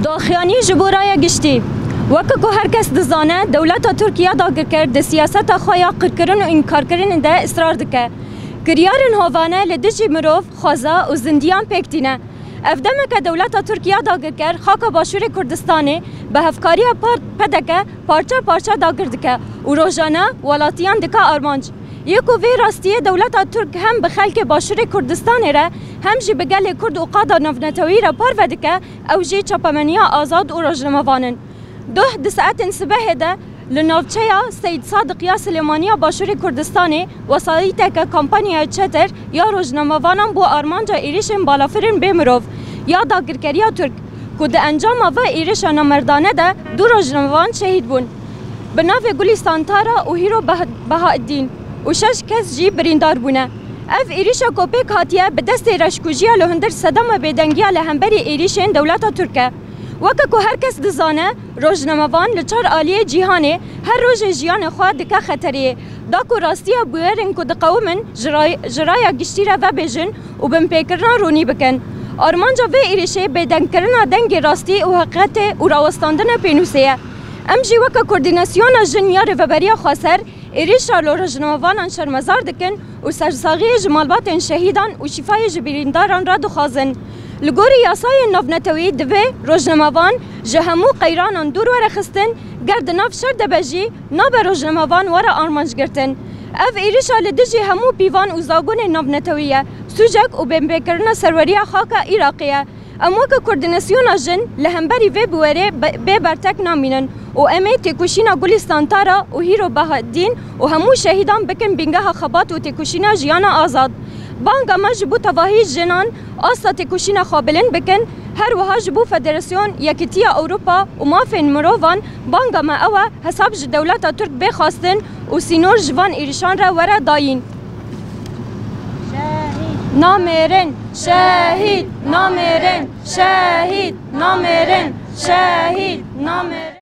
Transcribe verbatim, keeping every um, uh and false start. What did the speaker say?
Daxuyanî ji bo raya giştî. Weke ku her kes dizane, dewleta Tirk ya dagirker di siyaseta xwe ya qirkirin û înkarkirinê de israr dike. Kiryarên hovane li dijî mirov, xweza û zindiyan pêk tîne. Ev demeke dewleta Tirk ya dagirker xaka Başûrê Kurdistanê bi hevkariya par-, P D K parçe parçe dagir dike û rojane welatiyan dike armanc. Yê ku vê rastiyê dewleta Tirk hem bi xelkê Başûrê Kurdistanê re hem jî bi gelê Kurd û qada navneteweyî re parve dike, ew jî çapemeniya azad û rojnamevan in. Duh di saetên sibehê de li navçeya Seyîd Sadiq ya Silêmaniya Başûrê Kurdistanê wesayîteke kampanyaya çeter ya rojnamevanan bo armanca êrişên balafirên bê mirov ya dagirkeriya Tirk, ku di encama ve êrişa namerdane de du rojnamevan şehîd bûn. Bi navê Gulîstan Tara û Hîro Bah-, Bahaeddîn û şeş kes jî birîndar bûne. Ev êrişa ku pêk hatiye bi destê reşkûjiya li hundir sedema bêdengiya li hemberî êrişên dewleta Tirk e. Weke ku her kes dizane, rojnamevan li çar aliyê cîhanê her rojê jiyanê xwe dike xeteriyê. Da ku rastiya bûyerên ku diqewimin ji ray-, ji raya giştî re vebêjin û binpêkirina ronî bikin. Armanca vê êrişê bêdengkirina dengê rastî û heqîqetê û rawestandina pênûsê ye. Em jî weke Koordînasyona Jin ya Rêveberiya Xweser êrişa li rojnamevanan şermezar dikin û sersaxiyê ji malbatên şehîdan û şîfayê ji birîndaran re dixwazin. Li gorî yasayên navneteweyî divê rojnamevan ji hemû qeyranan dûr were xistin, ger di nav şer de be jî nabe rojnamevan were armanc girtin. Ev êrişa li dijî hemû pîvan û zagonên navnetewî ye, sûcek û binpêkirina serweriya xaka Iraqê ye. Em weke Koordînasyona Jin li hemberî vê bûwerê be-, bê bertek namînin û em ê têkoşîna Gulîstan Tara û Hîro Bahaeddîn û hemû şehîdan bikin bîngeha xebat û têkoşîna jiyana azad. Banga me ji bo tevahî jinan asta têkoşîna xwe bilind bikin, her wiha ji bo Federasyon, Yekîtiya Ewropa û Mafên Mirovan banga me ew e, hesab ji dewleta Tirk bê xwestin û sînor ji van êrişan re were dayîn. Namêrin, şehîd, namêrin, şehîd, namêrin, şehîd, namêrin.